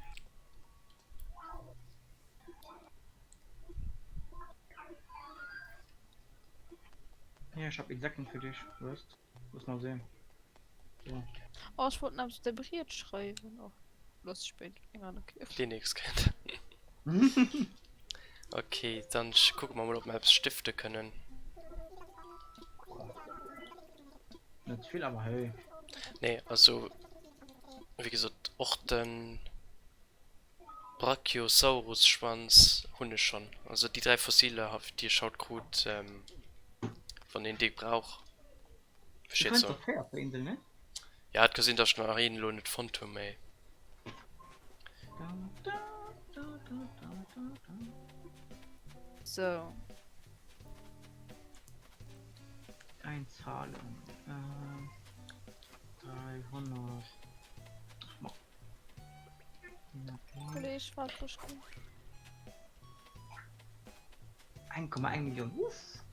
Hier, ich hab Insekten für dich, Wurst. Muss mal sehen. So. Oh, ech wollt nach eppes op de Briet schreiwen. Oh, lo ass ze spéit. Eng aner Kéier. Déi nächst Kéier. Okay, dann kucke mer mol, ob mer eppes stifte kënnen. Net vill, awer hey. Nee, also, wéi gesot, och den Brachiosaurus-Schwanz hunn ech schonn. Also déi 3 Fossiler, déi ech haut krut, wann een déi brauch, Du Bescheed fënns soen. der 4 op der Insel, ne? Ja, et ka sinn, datt ech nach een elo net fonnt hunn, mee. Da, da, da, da, da, da, da. So. Einzahlen. Ähm, 300. Ach, ma. Kolleg, wart, ech kommen. 1,1 Millioun. Uff.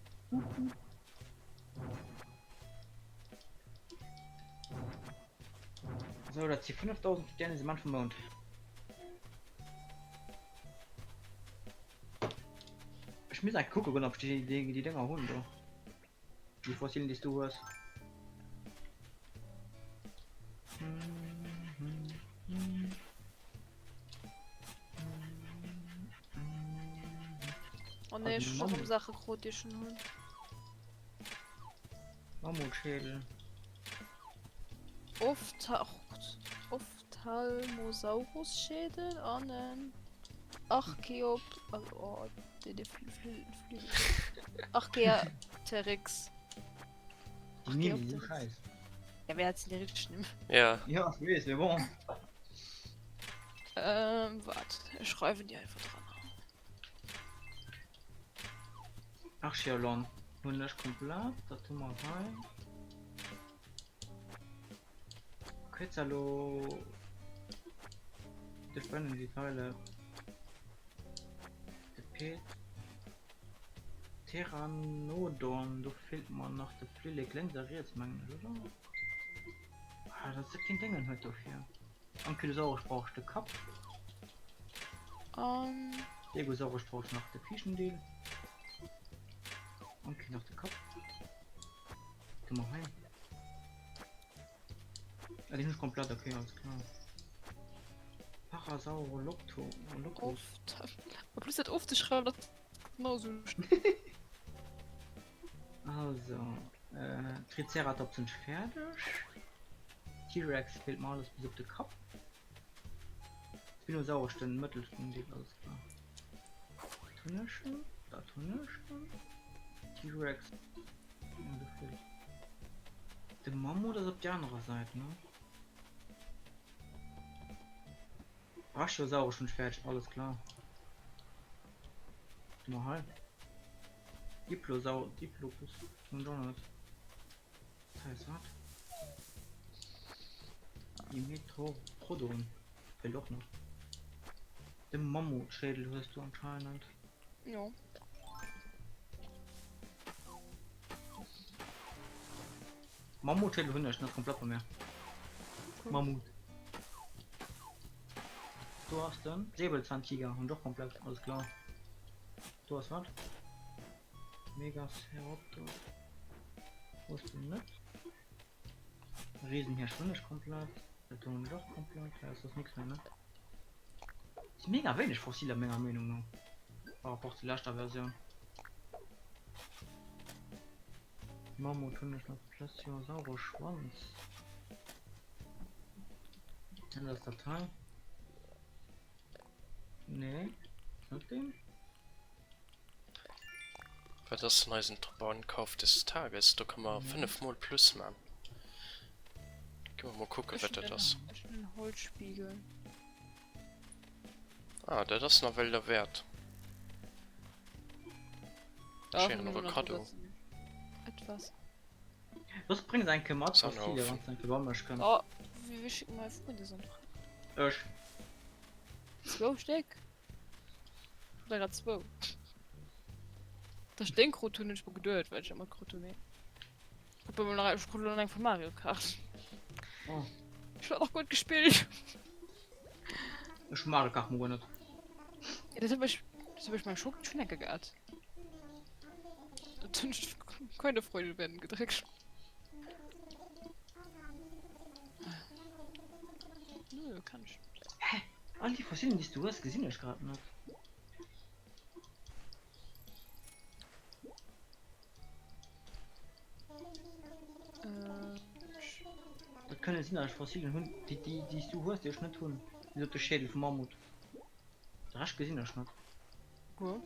So, dat si 5000 Sterne si Mann vum Mount. Ech muss eng kucke goen, ob ech déi, déi, déi Dinger hunn do. Déi Fossilien, déi s du hues. Oh nee, ech hu schon Sache krut, déi ech schon hunn. Mammutschädel. Ophthalmosaurus-Schädel an en. Archeop oh, de, de Fl Fl Fl Archaeopteryx. Die Nimm, so scheiß. Ja, wer hat die richtig Nimm? Ja. Ja, ich weiß, mais bon. Ähm, warte, ich schreibe die einfach dran. Archeolon hunn ech komplett, dat hu mer hei. Quetzalo de brennen déi Teile de Pet Pteranodon, do feelt mer nach de Flillek lénks a riets mengen ech oder? Ah, dat ass keen Déngen huet dofir. Ankylosaurus brauch ech de Kapp. An. Stegosaurus brauch ech nach de viischten Deel. Anky nach de Kapp. Tu mer hei. Ah, déi hunn ech komplett, okay, alles klar. Parasaurolophus. En plus dat ofzeschreiwen, dat ass genau sou. Also, äh, Triceratops hunn ech fäerdeg. T-Rex feelt mer alles bis op de Kapp. Spinosaurus den mëttelsten Deel, alles klar. Dat hunn ech schon, dat hunn ech schon. T-Rex, ja, do feelt. De Mammut ass op der anerer Säit, ne? Brachiosaurus hunn ech fäerdeg, alles klar. Mal hei. Diplosaur, Diplopus hunn ech och nach net. Heiss wat? Dimetrodon feelt och nach. De Mammutschädel hues du anscheinend. Jo. Mammutschädel hunn ech, den ass komplett bei mir. Cool. Mammut. Do ass den Säbelzahntiger, hunn ech och komplett, alles klar. Do ass wat? Megaceroptor. Hues du net? Riesenhirsch hunn ech komplett. Dat do hunn ech och komplett. Hei ass soss nix méi, ne? Ass mega wéineg Fossiler menger Meenung no. Par rapport zur leschter Versioun. Mammut hunn ech nach. Plesiosaurus Schwanz. Dann ass dat hei. Nee, net deen. Wat ass denn eisen Top-Ankauf des Tages? Do kann man 5 mol plus man. Gehen wir mal gucken, wat dat ass. Ech hunn en Holzspiegel. Ah, dat ass nawell derwäert. Schéinen Avocado. Etwas. Soss bréng se eng Kéier mat, Sonne Fossilie, auf. wann s de eng Kéier bei mech kënns. Oh, wir schicken mal Freundesanfrage. Ech. Zwou Stéck? Oder grad zwou? Dass ech deng krut hunn, hunn ech mer geduet, well ech ëmmer krut hunn, mee ech krut nach, ech krut elo nach eng vu Mario Kart. Oh. Ech hat nach guer net gespillt. Ech hu Mario Kart mol guer net. Ja, dat huet mech, dat huet mech meng Schock schon enke geat. Dat hunn ech keine Freude werden gedréckt. Nö, kann ich. Hä? All déi Fossilien, déi s du hues, gesinn ech grad net. Äh, Dat kënne sinn, datt ech Fossilien hunn, déi, déi, déi s du hues, déi ech net hunn. Bis op de Schädel vum Mammut. De Rescht gesinn ech net. Wo?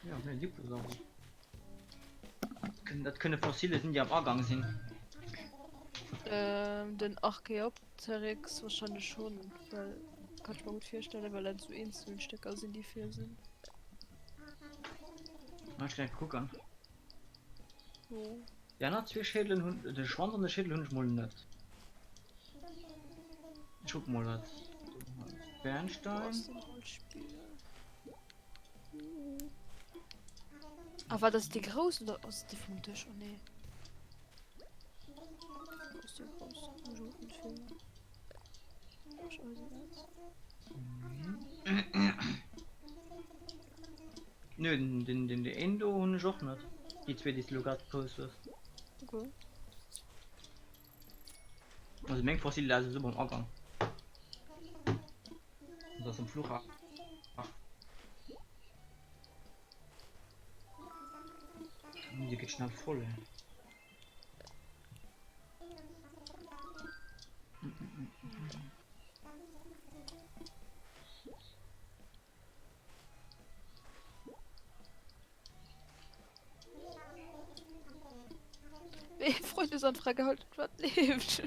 Ja, nee, Diplosaurus. Dat kënne Fossile sinn, déi am Agang sinn. Ähm, den Archaeopteryx wahrscheinlech schon, well kann ich mir gut virstellen, well dat sou eenzel Stécker sinn, déi vir sinn. Ech gleich kucken. Jo. Déi aner zwee Schädelen hunn, de Schwanz an de Schädel hunn ech mol net. Ech kuck mol wat. Bernstein. Ah, war das die grouss oder ass die vum Dësch? Oh nee. Ass die grouss? Muss ich auch nicht filmen. Ech Eisenerz. Nö, den, den, den, den een do hunn ech och net. Déi zwee, déi s du elo grad gepost hues. Okay. Also meng Fossil ass esou beim Agang. Das ass am Flughafen. Die geht schnell voll. Ey. Wéi Freundesanfrage halt wat leeft.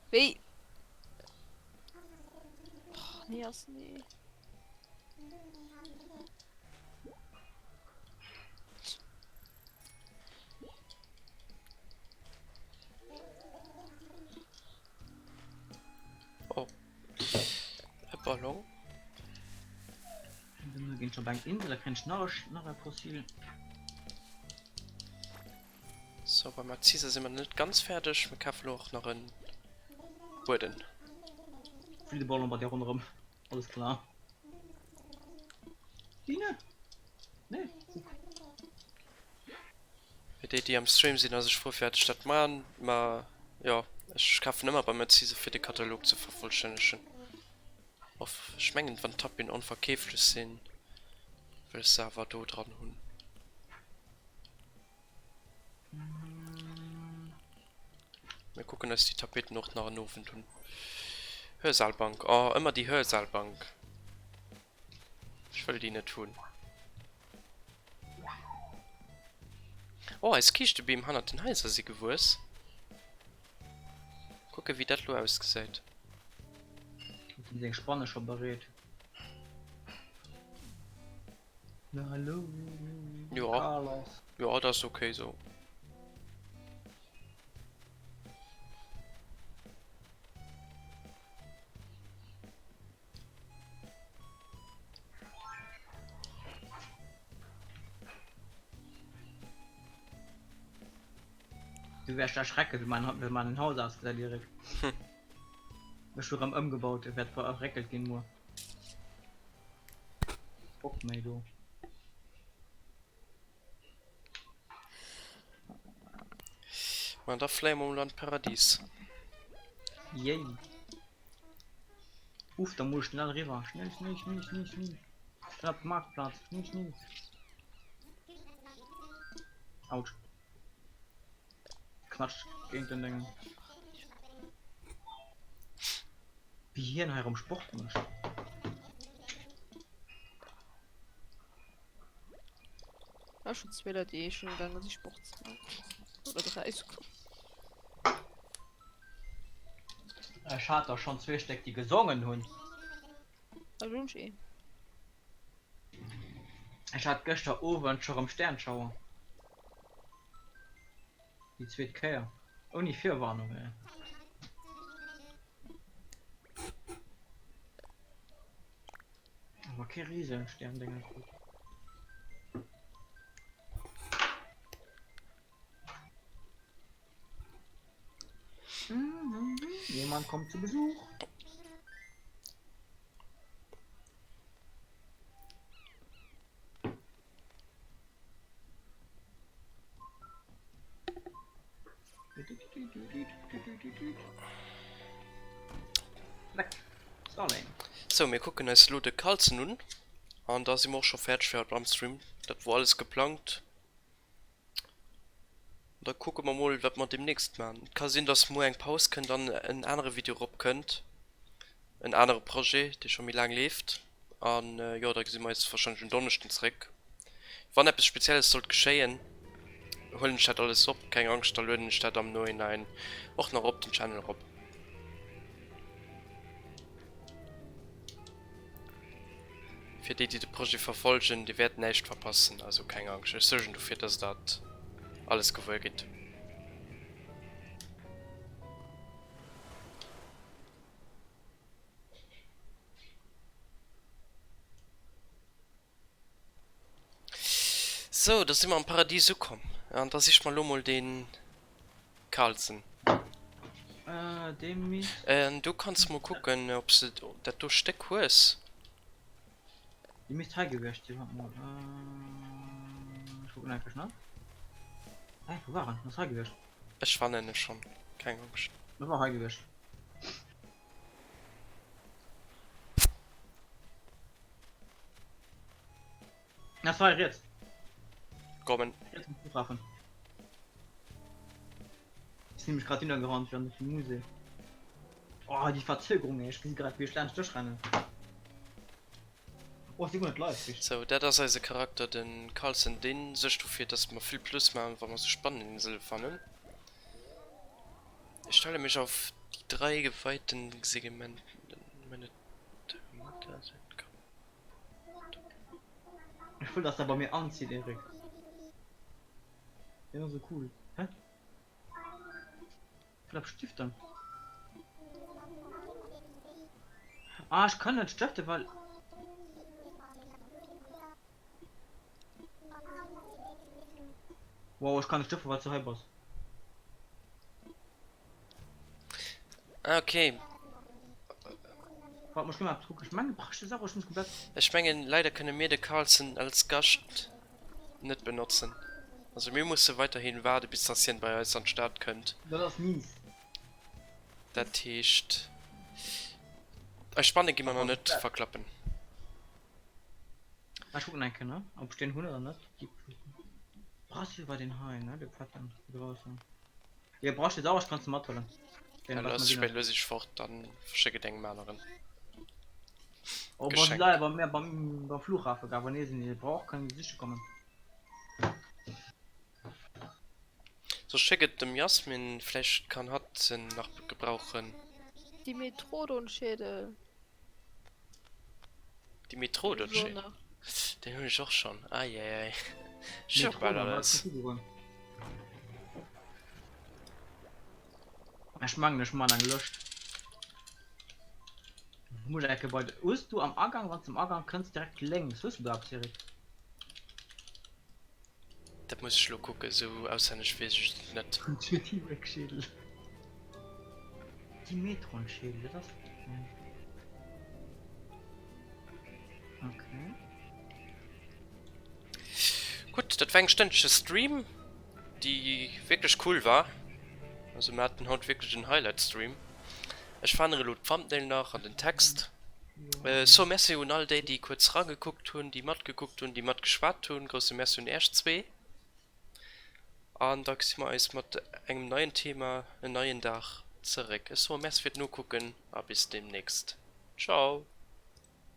Wéi? Oh, nee ass nee. Oh. E Ballon. Mir ginn schon bei eng Insel, da kréien ech nach e, nach e Fossil. So, beim Akzise si mer net ganz fäerdeg. Mir kafe lo och nach en Bueden. Flitt de Ballon bei dir ronderëm. Alles klar. Biene? Nee, kuck. Fir déi, déi am Stream sinn a sech froe firwat ech dat man, ma jo, ech kafen ëmmer beim Akzise fir de Katalog ze vervollstännegen. Of ech mengen wann d'Tapien onverkeeflech sinn, wëll ech se awer do dran hunn. Mir kucken eis déi Tapeten och nach en Owend un. Hörsaalbank, oh ëmmer déi Hörsaalbank. Ech wëll déi net hunn. Oh eis Kiischtebeem hannert den Haiser si gewuess. Kucke wéi dat lo ausgesäit. Sinn seng Spanne scho bereet? Na hallo Jo. Carlos. Jo, dat ass okay sou. Du wärst erschrecken, wie mein, wie mein Haus ausgesät direkt. Hm. Ech hu rëm ëmgebaut, e wäert verréckelt ginn muer. Bock méi do. Ma da fléie mer mol an d'Paradies. Yay. Uff, da muss ich schnell riwwer. Schnell, schnell, schnell, schnell, schnell. Schnell op d'Marktplatz. Schnell, schnell. Autsch. Klatscht géint den Déngen. Wéi hien hei rëm Sport mécht. War schon zwee Leit déi schon gaange si Sport ze maachen. Oder 3 esouguer. Ech hat der schon zwee Stéck déi gesongen hunn. Ech hunn ech ee. Ech hat gëschter Owend scho rëm Sternschauer. Déi zweet Kéier. Ouni Virwarnung, ey. Awer kee Riesensterndénger krut. Jemand kommt zu Besuch. Sou, mir kucken eis elo de Carlsen un an da si mer och scho fäerdeg fir haut mam Stream. Dat wor alles geplangt. Da kucke mer mol wat mer demnächst man. Et ka sinn dass muer eng Paus kënnt an en anere Video rop kënnt, en anere Projet dee scho méi laang leeft an jo da gesi mer eis wahrscheinlech en Donneschden zeréck. Wann eppes Spezielles sollt geschéien huelen ech dat alles op, keng Angscht, da lueden ech dat am Nohinein och nach op den Channel rop. Fir déi déi de Projet verfolgen, dir wäert näischt verpassen, also keng Angscht, ech suergen dofir dass der dat alles gewuer gitt. Sou, da si mer am Paradies ukomm. An da siche mer elo mol dee Carlsen. Äh, du kanns mol kucken, ob s de dat do Stéck hues. Dee misst hei gewiescht sinn. Wart mol. Ech kucken einfach schnell. Hä, wou war en? Ass hei gewiescht. Ech fannen e schonn, keng Angscht. E war hei gewiescht. Ass hei riets. Kommen. Riets um Flughafen. Ist nämlich gerade hintergerannt während dem Musée. Oh, die Verzögerung, ey. Ich sehe gerade, wie ich laanscht dech rennen. Oh, si guer net live, richteg. Sou, dat ass eise Charakter, de Carlsen. Dee suergt dofir, dass mer vill Plus maachen, wa mer sou Spanneninsele fannen. Ich stelle mich auf die drei geweihten Segmenten. Meine Mutter sind kaputt. Ech wëll, dass der bei mir anzitt, Eric. Deen ass sou cool. Hä? Bleib stiften. Ah, ich kann net stiften, weil. Wow, ich kann nicht stiften, weil du hei bass. Ah, okay. Warte mal, ich mal gucken. Ich meine, brauchst du Sache, ich muss komplett. Ech mengen, leider kënne mir de Carlsen als Gascht net benotzen. Also mir musse weiderhin waarde bis dass hien bei eis an d'Stad kënnt. Dat ass mies. Dat heescht, eis Spanne gi mer nach net verklappen. Ech kucken eng Kéier, ob ech deen hunn oder net. Brauchst du war den hei, ne? De fetten, de groussen. Jo, brauchst du Sauerstoff, kanns du mathuelen. Den, was mer ginn. Lues ech fort, dann verschéck et engem aneren. Oh, Geschenk. Leider bei mir beim, beim Flughafen, gell, wann ee se braucht, kann ee siche kommen. So schéck et dem Jasmin, vläicht kann hatt se nach gebrauchen. Dimetrodonschädel. Dimetrodonschädel? Den hunn ech och schonn. Eieiei. Ech hu bal alles. Ech mengen ech man eng Lëscht. Muss ecke bei hues du am Agang wann zum Agang kënns direkt lénks hues du do eppes Eric? Dat muss ech lo kucken, sou auswenneg weess ech et net. T-Rex-Schädel. Dimetron-Schädel, dat ass deen. Okay. Gutt, dat war eng stënnege Stream, déi wierklech cool war. Also mir haten haut wierklech en Highlight-Stream. Ech verännere lo d'Thumbnail nach an den Text. So, Merci un all déi, déi kuerz ragekuckt hunn, déi matgekuckt hunn, déi matgeschwat hunn. Grousse Merci un Äech zwee. An da gesi mer eis mat engem neien Thema en neien Dag zeréck. Ech soe Merci fir d'Nokucken a bis deemnächst. Ciao!